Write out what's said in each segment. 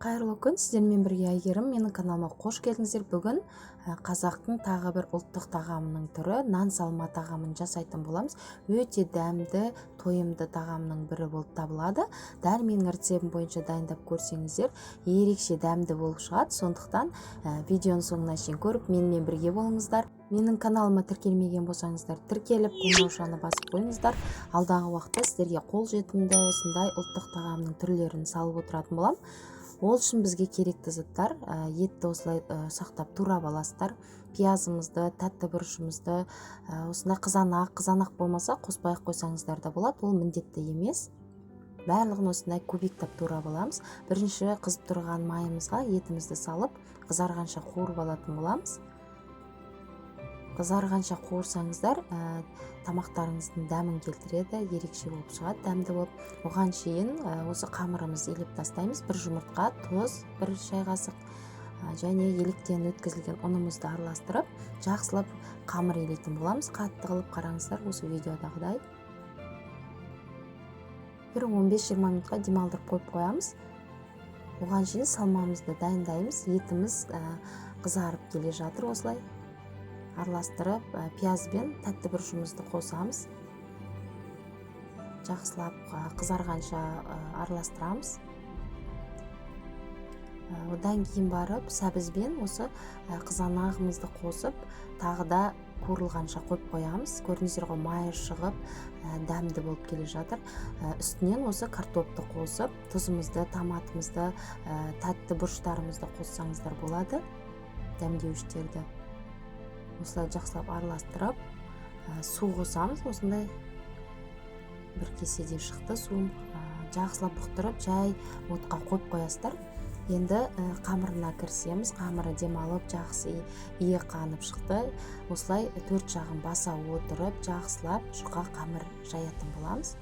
Қайырлы күн! Сіздермен бірге Әйгерім. Менің каналыма қош келдіңіздер. Бүгін қазақтың тағы бір ұлттық тағамының түрі, нан салма тағамын жасайтын боламыз. Өте дәмді, тойымды тағамның бірі болып табылады. Дәл менің рецептім бойынша дайындап көрсеңіздер, ерекше дәмді болып шығады. Сондықтан видеоның соңына шейін көріп, менімен бірге болыңыздар. Менің каналыма тіркелмеген болсаңыздар, тіркеліп, қоңыраушаны басып қойыңыздар. Алдағы уақытта сіздерге қолжетімді осындай ұлттық тағамның түрлерін салып отыратын боламын. Ол үшін бізге керекті заттар: етті осылай ұсақтап турап аласыздар, пиязымызды, тәтті бұрышымызды, осындай қызанақ. Қызанақ болмаса, қоспай ақ қойсаңыздар да болады, ол міндетті емес. Барлығын осындай кубиктап турап аламыз. Бірінші қызып тұрған майымызға етімізді салып, қызарғанша қуырып алатын боламыз. Қызарғанша қуырсаңыздар, тамақтарыңыздың дәмін келтіреді, ерекше болып шығады, дәмді болып. Оған шейін осы қамырымызды илеп тастаймыз. Бір жұмыртқа, тұз, бір шай қасық және електен өткізілген ұнымызды араластырып, жақсылап қамыр илейтін боламыз, қатты қылып. Қараңыздар, осы видеодағыдай бір 15-20 минутқа демалдырып қойып қоямыз. Оған шейін салмамызды дайындаймыз. Етіміз қызарып келе жатыр. Осылай араластырып, пияз бен тәтті бұрышымызды қосамыз, жақсылап қызарғанша араластырамыз. Одан кейін барып сәбіз бен осы қызанағымызды қосып, тағы да қуырылғанша қойып қоямыз. Көрдіңіздер ғой, майы шығып, дәмді болып келе жатыр. Үстінен осы картопты қосып, тұзымызды, томатымызды, тәтті бұрыштарымызды қоссаңыздар болады, дәмдеуіштерді. Осылай жақсылап араластырып, су қосамыз. Осындай бір кеседе шықты суым. Жақсылап бұқтырып, жай отқа қойып қоясыздар. Енді қамырына кірісеміз. Қамыры демалып, жақсы иі қанып шықты. Осылай төрт жағын баса отырып, жақсылап жұқа қамыр жаятын боламыз.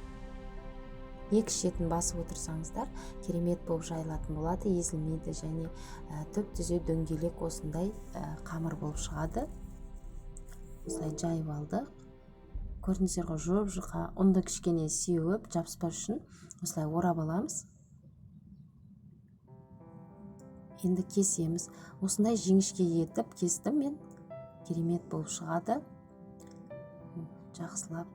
Екі шетін басып отырсаңыздар, керемет болып жайылатын болады, езілмейді және түп түзу дөңгелек осындай қамыр болып шығады. Осылай жайып алдық, көрдіңіздер ғой, жұп жұқа. Ұнды кішкене сеуіп, жабыспас үшін осылай орап аламыз. Енді кесеміз. Осындай жіңішке етіп кестім мен, керемет болып шығады. Жақсылап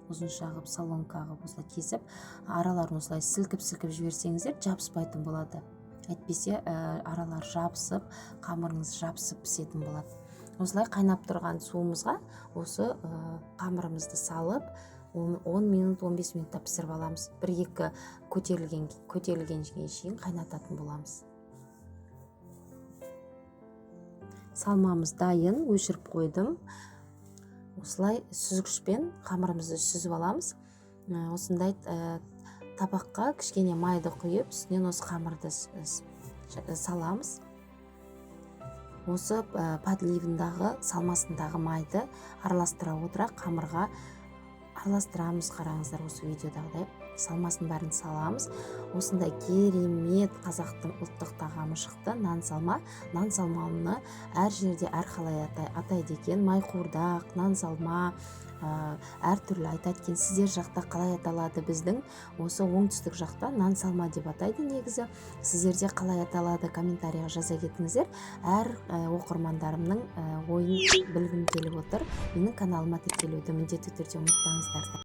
ұзынша қылып, соломка қылып осылай кесіп, араларын осылай сілкіп сілкіп жіберсеңіздер, жабыспайтын болады. Әйтпесе аралары жабысып, қамырыңыз жабысып пісетін болады. Осылай қайнап тұрған суымызға осы қамырымызды салып, 10 минут, 15 минутта пісіріп аламыз. Бір екі көтерілгенге шейін қайнататын боламыз. Салмамыз дайын, өшіріп қойдым. Осылай сүзгішпен қамырымызды сүзіп аламыз. Осындай табаққа кішкене майды құйып, үстінен осы қамырды саламыз. Осы подливындағы, салмасындағы майды араластыра отыра қамырға араластырамыз. Қараңыздар, осы видеодағыдай салмасын бәрін саламыз. Осындай керемет қазақтың ұлттық тағамы шықты, нан салма. Нан салманы әр жерде әрқалай атайды екен: май қуырдақ, нан салма, әртүрлі айтады екен. Сіздер жақта қалай аталады? Біздің осы оңтүстік жақта нан салма деп атайды негізі. Сіздерде қалай аталады, комментарийға жаза кетіңіздер. Әр оқырмандарымның ойын білгім келіп отыр. Менің каналыма тіркелуді міндетті түрде ұмытпаңыздар.